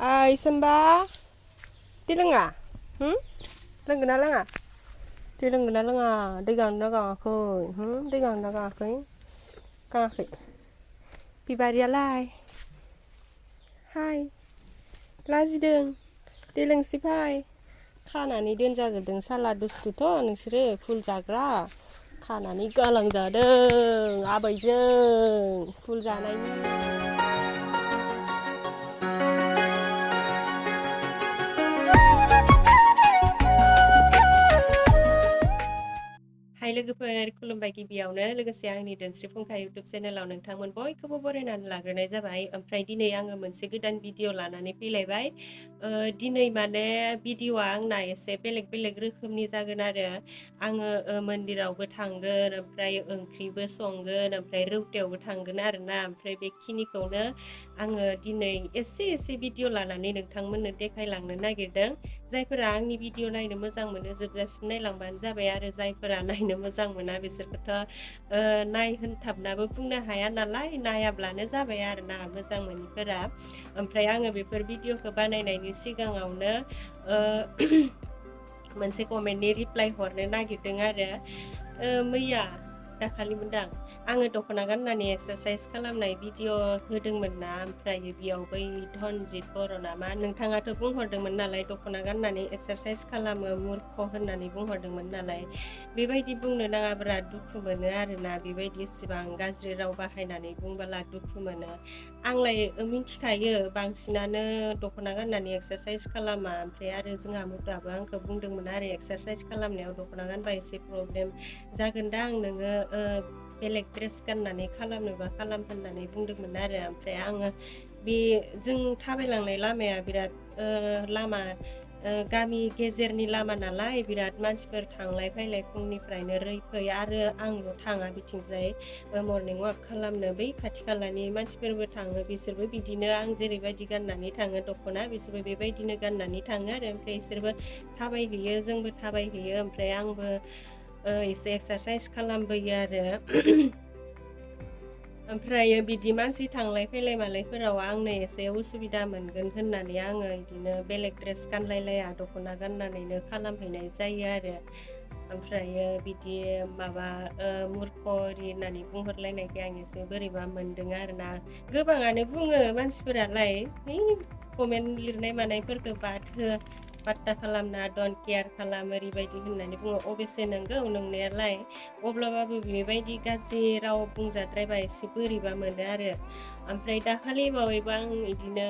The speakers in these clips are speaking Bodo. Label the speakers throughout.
Speaker 1: Ai Samba, đi lưng à? Lưng cái nào lưng à? Đi lưng cái nào lưng à? Đi gần đó gần khơi, đi gần đó gần khơi, gần khơi. Bị bà đi lại. Hai, là gì đừng? Đi lưng xí hai. खानानै दोनजाजोबदों सालादुसुथ' नोंसोरो फुल जाग्रा खानानै गालांजादों आबैजों फुल जानायनि हाय लोगोफोर खुलुमबाय गिबियावनो लोगोसे आंनि दोनस्रि फुंखा इउटुब चेनेलाव नोंथांमोन बयखौबो बरायनानै लाग्रोनाय जाबाय ओमफ्राय दिनै आङो मोनसे गोदान भिडिअ लानानै फैलायबाय दिनै माने भिडिअआ आंना एसे बेलेग बेलेग रोखोमनि जागोन आरो आङो मन्दिरावबो थांगोन ओमफ्राय ओंख्रिबो संगोन ओमफ्राय रौतायावबो थांगोन आरोना ओमफ्राय बेखिनिखौनो आङो दिनै एसे भिडिअ लानानै नोंथांमोननो देखायलांनो नागिरदों जायफोरा आंनि भिडिअ नायनो मोजां मोनो जोबजासिम नायलांबानो जाबाय आरो जायफोरा नायनो मोजां मोना बिसोरखौथ' नायहोनथाबनाबो बुंनो हाया नालाय नायाब्लानो जाबाय आरोना मोजां मोनिफोरा ओमफ्राय आङो बेफोर भिडिअखौ बानायनायनि सिगाङावनो मोनसे कमेन्टनि रिप्लाइ हरनो नागिरदों आरो मैया दाखालिमोनदां आङो दख'ना गाननानै एक्सारसाइस खालामनाय भिडिअ होदोंमोन ना ओमफ्राय बेयाव बै धनजित बर' नामा नोंथाङाथ' बुंहरदोंमोन नालाय दख'ना गाननानै एक्सारसाइस खालामो मुर्ख होननानै बुंहरदोंमोन नालाय बेबायदि बुंनो नाङा बिराद दुखु मोनो आरोना बेबायदि इसिबां गाज्रि राव बाहायनानै बुंबोला दुखु मोनो आंलाय मिथिखायो बांसिनानो दख'ना गाननानै एक्सारसाइस खालामा ओमफ्राय आरो जोंहा मुदाबो आंखौ बुंदोंमोन आरो एक्सारसाइस खालामनायाव दख'ना गानबा एसे प्रब्लेम जागोनदां नोङो बेलेग ड्रेस गाननानै खालामनोबा खालाम होननानै बुंदोंमोन आरो ओमफ्राय आङो बे जों थाबायलांनाय लामाया बिराद लामा गामि गेजेरनि लामा नालाय बिराद मानसिफोर थांलाय फैलाय फुंनिफ्रायनो रैफै आरो आंल' थाङा बिथिंजाय मर्निं वाक खालामनो बै खाथि खालानि मानसिफोरबो थाङो बिसोरबो बिदिनो आं जेरैबायदि गाननानै थाङो दख'ना बिसोरबो बेबायदिनो गाननानै थाङो आरो ओमफ्राय बिसोरबो थाबायहैयो जोंबो थाबायहैयो ओमफ्राय आंबो एसे एक्सारसाइस खालामबोयो आरो ओमफ्राय बिदि मानसि थांलाय फैलाय मालायफोराव आंनो एसे उसुबिदा मोनगोन होननानै आङो बिदिनो बेलेग ड्रेस गानलायलाया दख'ना गाननानैनो खालामहैनाय जायो आरो ओमफ्रायो बिदि माबा मुर्ख ओरि होननानै बुंहरलायनायखाय आं एसे बोरैबा मोनदों आरोना गोबाङानो बुङो मानसिफोरालाय कमेन्ट लिरनाय मानायफोरखौ बाट्टा खालामना डन्ट केयार खालाम ओरैबायदि होननानै बुङो अबेसे नंगौ नंनायालाय अब्लाबो बेबायदि गाज्रि राव बुंजाद्रायबा एसे बोरैबा मोनो आरो ओमफ्राय दाखालि बावैबो आं बिदिनो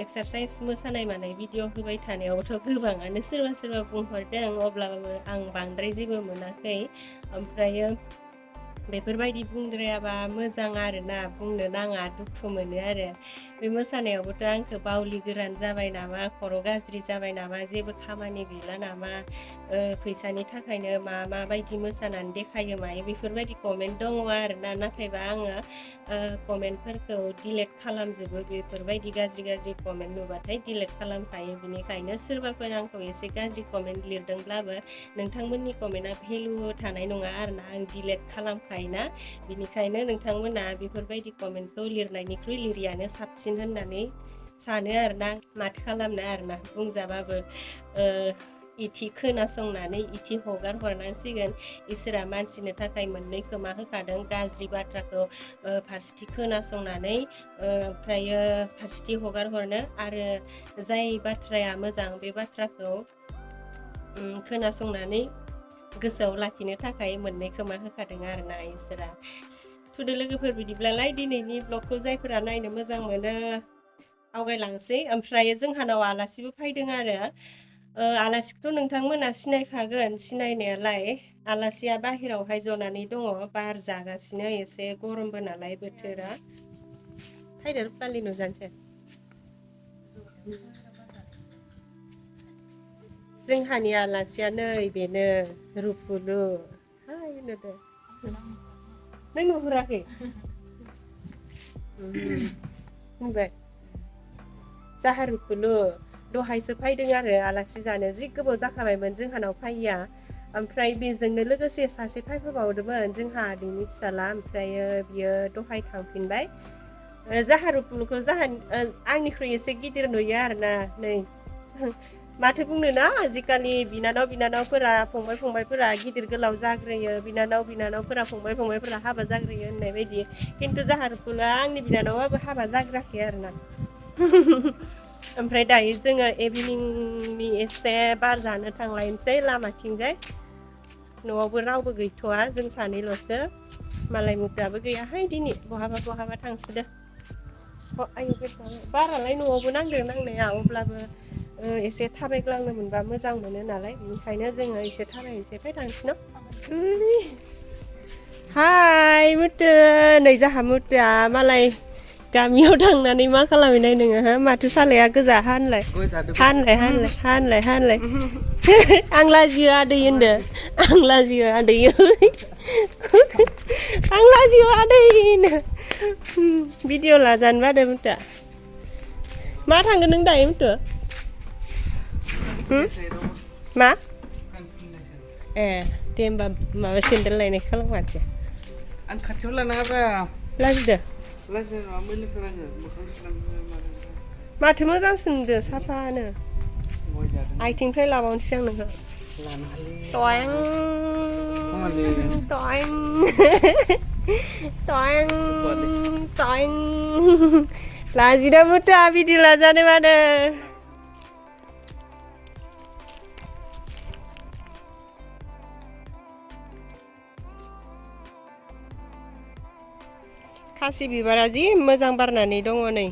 Speaker 1: एक्सारसाइस मोसानाय मानाय भिडिअ होबाय थानायावथ' गोबाङानो सोरबा बुंहरदों अब्लाबो आं बांद्राय जेबो मोनाखै ओमफ्रायो बेफोरबायदि बुंद्रायाबा मोजां आरोना बुंनो नाङा दुखु मोनो आरो बे मोसानायावबोथ' आंखौ बावलि गोरान जाबाय नामा खर' गाज्रि जाबाय नामा जेबो खामानि गैला नामा फैसानि थाखायनो माबायदि मोसानानै देखायो मायो बेफोरबायदि कमेन्ट दङ आरोना नाथायबा आङो कमेन्टफोरखौ डिलेट खालामजोबो बेफोरबायदि गाज्रि कमेन्ट नुबाथाय डिलेट खालामखायो बिनिखायनो सोरबाफोर आंखौ एसे गाज्रि कमेन्ट लिरदोंब्लाबो नोंथांमोननि कमेन्टआ भेलु थानाय नङा आरोना आं डिलेट खालामखायोना बिनिखायनो नोंथांमोना बेफोरबायदि कमेन्टखौ लिरनायनिख्रुइ लिरियानो साबसिन होननानै सानो आरोना माथो खालामनो आरोना बुंजाबाबो इथि खोनासंनानै इथि हगार हरनांसिगोन इसोरा मानसिनो थाखाय मोननै खोमा होखादों गाज्रि बाथ्राखौ फारसेथि खोनासंनानै ओमफ्रायो फारसेथि हगार हरनो आरो जाय बाथ्राया मोजां बे बाथ्राखौ खोनासंनानै गोसोआव लाखिनो थाखाय मोननै खोमा होखादों आरोना इसोरा थुदो लोगोफोर बिदिब्लालाय दिनैनि ब्लगखौ जायफोरा नायनो मोजां मोनो आवगायलांसै ओमफ्राय जोंहानाव आलासिबो फैदों आरो आलासिखौथ' नोंथांमोना सिनायखागोन सिनायनायालाय आलासिया बाहेरावहाय जनानै दङ बार जागासिनो एसे गरमबो नालाय बोथोरा फैदो रुपालि नुजानोसै जोंहानि आलासिया नै बेनो रुपुलु हाय नुदो नों नुहुराखै नुबाय जाहा रुपुलु दहायसो फैदों आरो आलासि जानो जि गोबाव जाखाबायमोन जोंहानाव फैया ओमफ्राय बेजोंनो लोगोसे सासे फैफाबावदोंमोन जोंहा आदैनि फिसाला ओमफ्रायो बियो दहाय थांफिनबाय जाहारु पुलखौ आंनिख्रुइ एसे गिदिर नुयो आरोना नै माथो बुंनो ना आजिखालि बिनानावफोरा फंबायफोरा गिदिर गोलाव जाग्रोयो बिनानावफोरा फंबायफोरा हाबा जाग्रोयो होननाय बायदि खिन्थु जाहारु पुलआ आंनि बिनानावाबो हाबा जाग्राखै आरोना ओमफ्राय दायो जोङो इभिनिंनि एसे बार जानो थांलायनोसै लामाथिंजाय न'आवबो रावबो गैथ'वा जों सानैल'सो मालाय मुफ्राबो गैयाहाय दिनै बहाबा थांसोदो आयु बारालाय न'आवबो नांदों नांनाया अब्लाबो एसे थाबायग्लांनो मोनबा मोजां मोनो नालाय बेनिखायनो जोङो एसे थाबायनोसै फै थांसै न' हाय मुथु नै जाहा मुथुआ मालाय गामियाव थांनानै मा खालामहैनाय नोङो हो माथो सालाया गोजा हानलाय आं लाजियो आदै होनदो आं लाजियो आदै आं लाजियो आदै होनो भिडिअ लाजानो बादो मुथुआ मा थांगोन नों दायो मुथु मा ए दे होमबा माबा सेन्देल लायनाय खालाम माथो
Speaker 2: आं खाथियाव लानाङाब्रा
Speaker 1: लाजिदो माथो मोजां सोंदो साफानो आथिंनिफ्राय लाबावनोसै आं नोंखौ टयं लाजिदा मुथा बिदि लाजानो मादो खासि बिबारा जि मोजां बारनानै दङ नै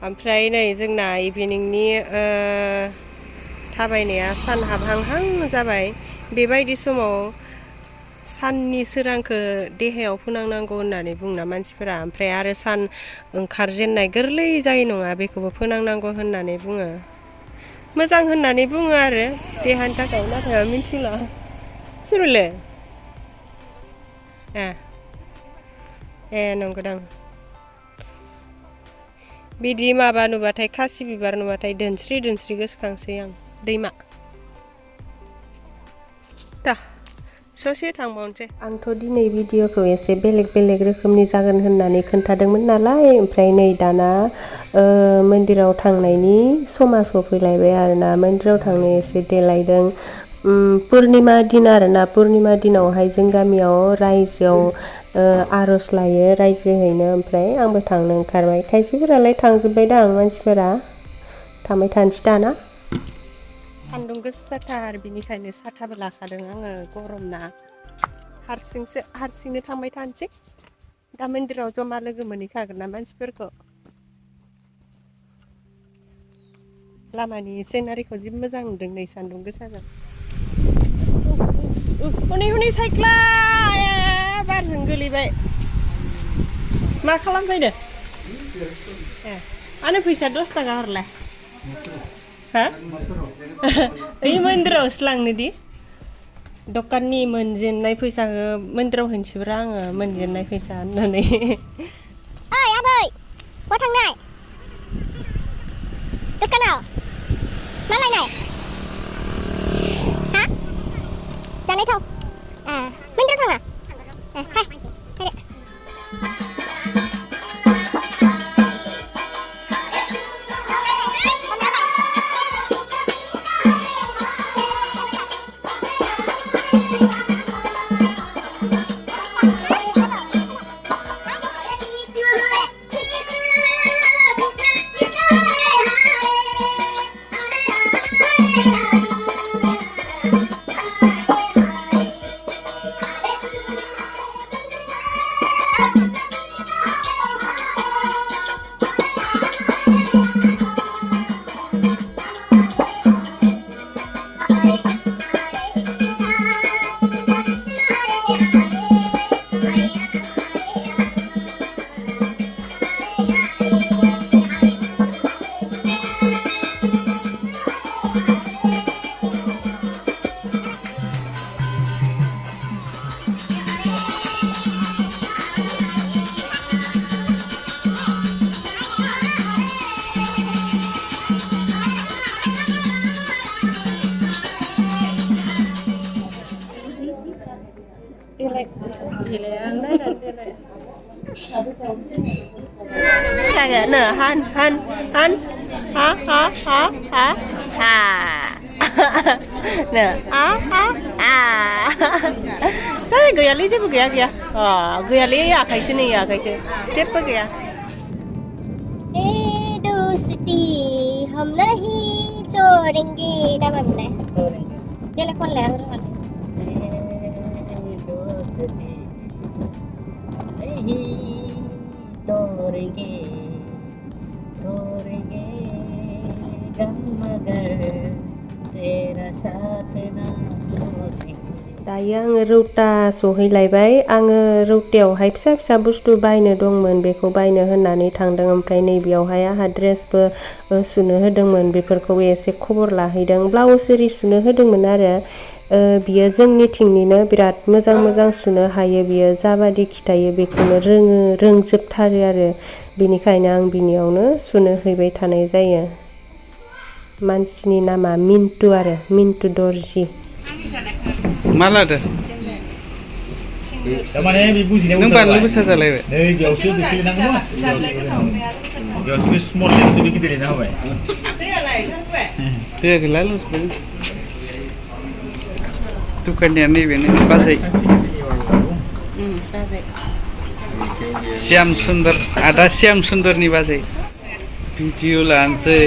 Speaker 1: ओमफ्राय नै जोंना इभिनिंनि थाबायनाया सान हाबहांहां जाबाय बेबायदि समाव साननि सोरांखौ देहायाव फोनांनांगौ होननानै बुङोना मानसिफोरा ओमफ्राय आरो सान ओंखारजेननाय गोरलै जायो नङा बेखौबो फोनांनांगौ होननानै बुङो मोजां होननानै बुङो आरो देहानि थाखाय नाथाय मिथिला सोरले ए नंगौदां बिदि माबा नुबाथाय खासि बिबार नुबाथाय दोनस्रि गोसोखांसै आं दैमा दा ससे थांबावनोसै आंथ' दिनै भिडिअखौ एसे बेलेग रोखोमनि जागोन होननानै खोन्थादोंमोन नालाय ओमफ्राय नै दाना मन्दिराव थांनायनि समा सफैलायबाय आरोना मन्दिराव थांनो एसे देलायदों पुर्निमा दिन आरोना पुर्निमा दिनावहाय जों गामियाव रायजोआव आर'ज लायो रायजोहैनो ओमफ्राय आंबो थांनो ओंखारबाय खायसेफोरालाय थांजोब्बाय दां मानसिफोरा थांबाय थानोसै दाना सान्दुं गोसाथार बिनिखायनो साथाबो लाखादों आङो गरम ना हारसिंनो थांबाय थानोसै दा मन्दिराव जमा लोगो मोनहैखागोन ना मानसिफोरखौ लामानि सिनारिखौ जि मोजां नुदों नै सान्दुं गोसाजों हनै साइकेला बारजों गोलैबाय मा खालामफैदो ए आंनो फैसा 10 थाखा हरलाय हा ओइ मन्दिरावसो लांनो दि दखाननि मोनजेननाय फैसाखौ मन्दिराव होनोसैब्रा आङो मोनजेननाय फैसा होननानै
Speaker 3: ओइ आबै बहा थांनाय दखानाव मा लायनाय हा जानाय थाव मन्दिराव थाङा फै फैदो
Speaker 1: Kayak nah han ha nah saya gaya li jebu gaya gaya li ya kai sini ya kai jebu gaya
Speaker 3: दोस्ती हम नहीं छोड़ेंगे dah mana boleh dia lekon lah
Speaker 4: दोस्ती नहीं तोड़ेंगे गम मगर तेरा साथ ना छोड़ेंगे
Speaker 1: दायो आङो रौता सहैलायबाय आङो रौतायावहाय फिसा फिसा बुस्थु बायनो दंमोन बेखौ बायनो होननानै थांदों ओमफ्राय नैबेयावहाय आंहा ड्रेसबो सुनो होदोंमोन बेफोरखौ एसे खबर लाहैदों ब्लाउस एरि सुनो होदोंमोन आरो बियो जोंनिथिंनिनो बिराद मोजां सुनो हायो बियो जाबादि खिथायो बेखौनो रोंजोबथारो आरो बेनिखायनो आं बिनियावनो सुनो हैबाय थानाय जायो मानसिनि नामा मिन्टु आरो मिन्टु दर्जि
Speaker 2: मालादो
Speaker 5: तारमाने बे बुजिनायाव
Speaker 2: नों बानलु गोसा जालायबाय
Speaker 5: नै बेयावसो दैखोलिनांगौ ना बेयावसो बे स्मल लेगसो बे गिदिर लिरना होबाय
Speaker 2: दैया गैला लसबाय दुखाननिया नैबेनो बाजै श्याम सुन्दर आदा श्याम सुन्दरनि बाजै भिडिअ लानोसै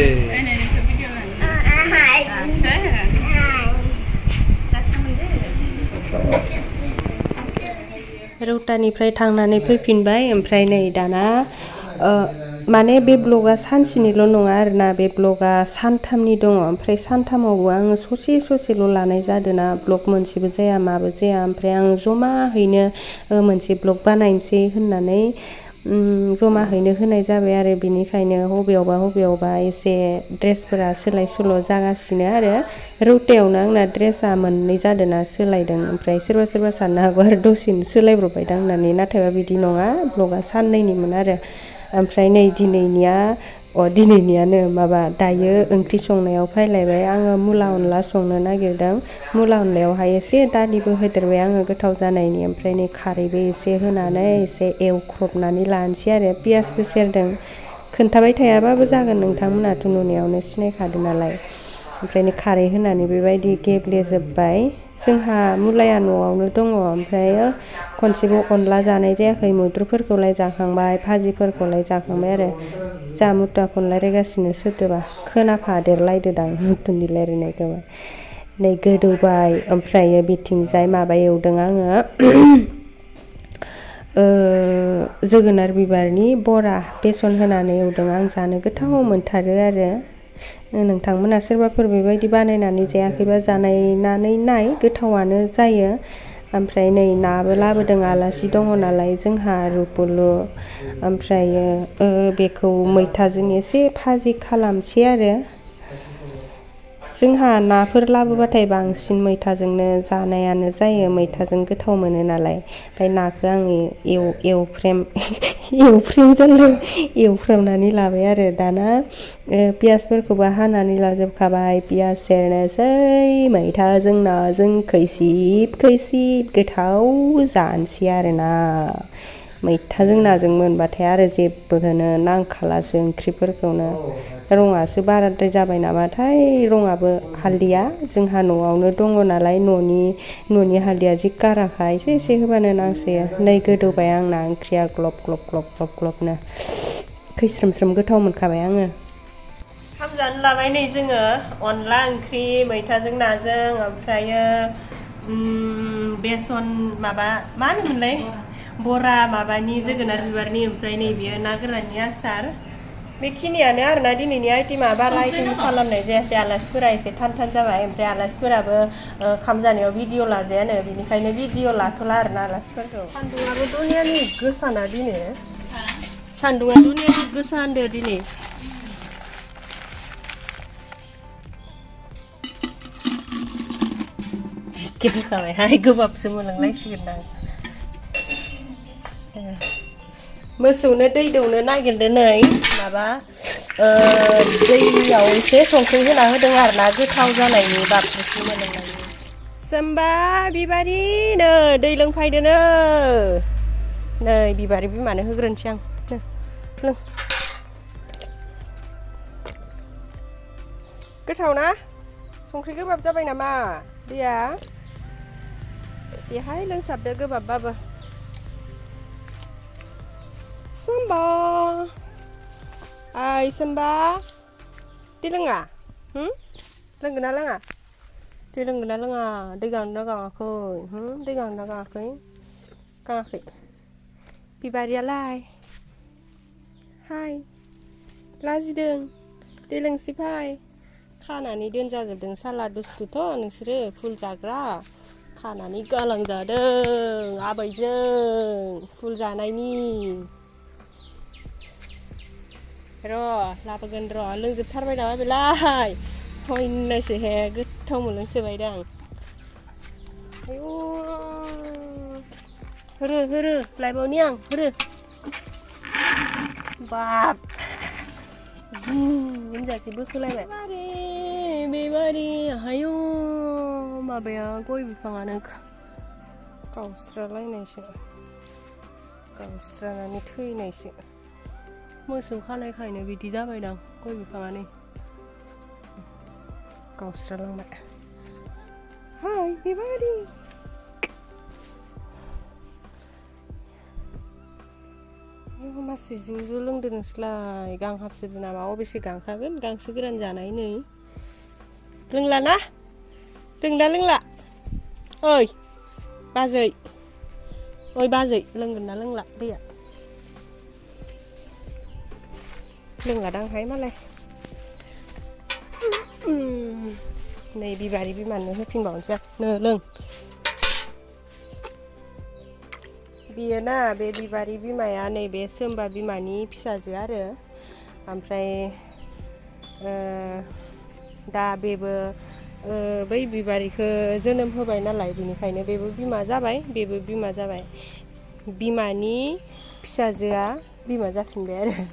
Speaker 1: रौतानिफ्राय थांनानै फैफिनबाय ओमफ्राय नै दाना माने बे ब्लगा सानसेनिल' नङा आरोना बे ब्लगा सानथामनि दङ ओमफ्राय सानथामावबो आङो ससेल' लानाय जादोंना ब्लग मोनसेबो जाया माबो जाया ओमफ्राय आं जमाहैनो मोनसे ब्लग बानायनोसै होननानै जमाहैनो होनाय जाबाय आरो बिनिखायनो हबेयावबा एसे ड्रेसफोरा सोलाय सोल' जागासिनो आरो रौतायावनो आंना ड्रेसा मोननै जादोंना सोलायदों ओमफ्राय सोरबा साननो हागौ आरो दसेनो सोलायब्रबबायदां होननानै नाथायबा बिदि नङा ब्लगा साननैनिमोन आरो ओमफ्राय नै दिनैनियानो माबा दायो ओंख्रि संनायाव फैलायबाय आङो मुला अनला संनो नागिरदों मुला अनलायावहाय एसे दालिबो होदेरबाय आङो गोथाव जानायनि ओमफ्राय नै खारैबो एसे होनानै एसे एवख्रबनानै लानोसै आरो पियासबो सेरदों खोन्थाबाय थायाबाबो जागोन नोंथांमोनाथ' नुनायावनो सिनायखादों नालाय ओमफ्राय खारै होनानै बेबायदि गेब्लेजोब्बाय जोंहा मुलाया न'आवनो दङ ओमफ्राय खनसेबो अनला जानाय जायाखै मैद्रुफोरखौलाय जाखांबाय भाजिफोरखौलाय जाखांबाय आरो जा मुथुवाखौनो रायलायगासिनो सोदोबा खोनाफादेरलायदोदां मुथुनि रायलायनायखौबो नै गोदौबाय ओमफ्राय बिथिंजाय माबा एवदों आङो जोगोनार बिबारनि बरा बेसन होनानै एवदों आं जानो गोथाव मोनथारो आरो नोंथांमोना सोरबाफोर बेबायदि बानायनानै जायाखैबा जानायनानै नाय गोथावानो जायो ओमफ्राय नै नाबो लाबोदों आलासि दङ नालाय जोंहा रुपुलु ओमफ्रायो बेखौ मैथाजों एसे भाजि खालामसै आरो जोंहा नाफोर लाबोबाथाय बांसिन मैथाजोंनो जानायानो जायो मैथाजों गोथाव मोनो नालाय ओमफ्राय नाखौ आङो एवफ्रामनानै लाबाय आरो दाना पियासफोरखौबो हानानै लाजोबखाबाय पियास सेरनोसै मैथाजों नाजों खैसिब गोथाव जानोसै आरोना मैथाजों नाजों मोनबाथाय आरो जेबोखौनो नांखालासो ओंख्रिफोरखौनो रङासो बाराद्राय जाबाय नामाथाय रङाबो हालदैया जोंहा न'आवनो दङ नालाय न'नि हालदैया जि काराखा एसे होबानो नांसोयो नै गोदौबाय आंना ओंख्रिया ग्लब-ग्लबनो खैस्रोम गोथाव मोनखाबाय आङो ओंखाम जानो लाबाय नै जोङो अनला ओंख्रि मैथाजों नाजों ओमफ्रायो बेसन माबा मा होनोमोनलाय बरा माबानि जोगोनार बिबारनि ओमफ्राय नै बियो ना गोराननि आसार बेखिनियानो आरोना दिनैनि आइटेमा बारा आइटेम खालामनाय जायासै आलासिफोरा एसे थान जाबाय ओमफ्राय आलासिफोराबो ओंखाम जानायाव भिडिअ लाजायानो बेनिखायनो भिडिअ लाथ'ला आरोना आलासिफोरखौ सान्दुङाबो दुनियानि गोसाना दिनै सान्दुङा दुनियानि गोसा होनदो दिनै गिखाबायहाय गोबाबसो मोनलांलायसिगोन दां मोसौनो दै दौनो नागिरदों नै माबा दैयाव एसे संख्रि होना होदों आरोना गोथाव जानायनि बाबसो मोनलांनायनि सोमबा बिबारिनो दै लोंफायदोनो नै बिबारि बिमानो होग्रोनोसै आं लों गोथाव ना संख्रि गोबाब जाबाय नामा दैया देहाय लोंसाबदो गोबाबबाबो सोमबा ओइ सोमबा दै लोङा लोंगोन ना लोङा दै लोंगोन ना लोङा दै गांदोंना गाङाखै दै गांदोंना गाङाखै बिबारियालाय हाय लाजिदों दै लोंसै फाय खानानै दोनजाजोबदों साला दुस्थुथ' नोंसोरो फुल जाग्रा खानानै गालांजादों आबैजों फुल जानायनि र' लाबोगोन र' लोंजोबथारबाय नामा बेलाय हयनासो हे गोथाव मोनलोंसोबायदां आयौ होरो लायबावनि आं होरो बाब होनजासे बोखोलायबाय बेबारि आयौ माबाया गय बिफाङानो गावस्रालायनायसो गावस्रानानै थैनायसो मोसौ खानायखायनो बिदि जाबायदां गय बिफाङानो गावस्रालांबाय हाय बेबारि मासे ज' लोंदो नोंसोरलाय गांहाबसोदो नामा अबेसे गांखागोन गांसो गोरान जानाय नै लोंला ना लोंला ओइ बाजै लोंगोन ना लोंला दैया लोंलादांहाय मालाय नै बिबारि बिमानो होफिनबावनोसै नो लों बियो ना बे बिबारि बिमाया नैबे सोमबा बिमानि फिसाजो आरो ओमफ्राय दा बेबो बै बिबारिखौ जोनोम होबाय नालाय बेनिखायनो बेबो बिमा जाबाय बिमानि फिसाजोआ बिमा जाफिनबाय आरो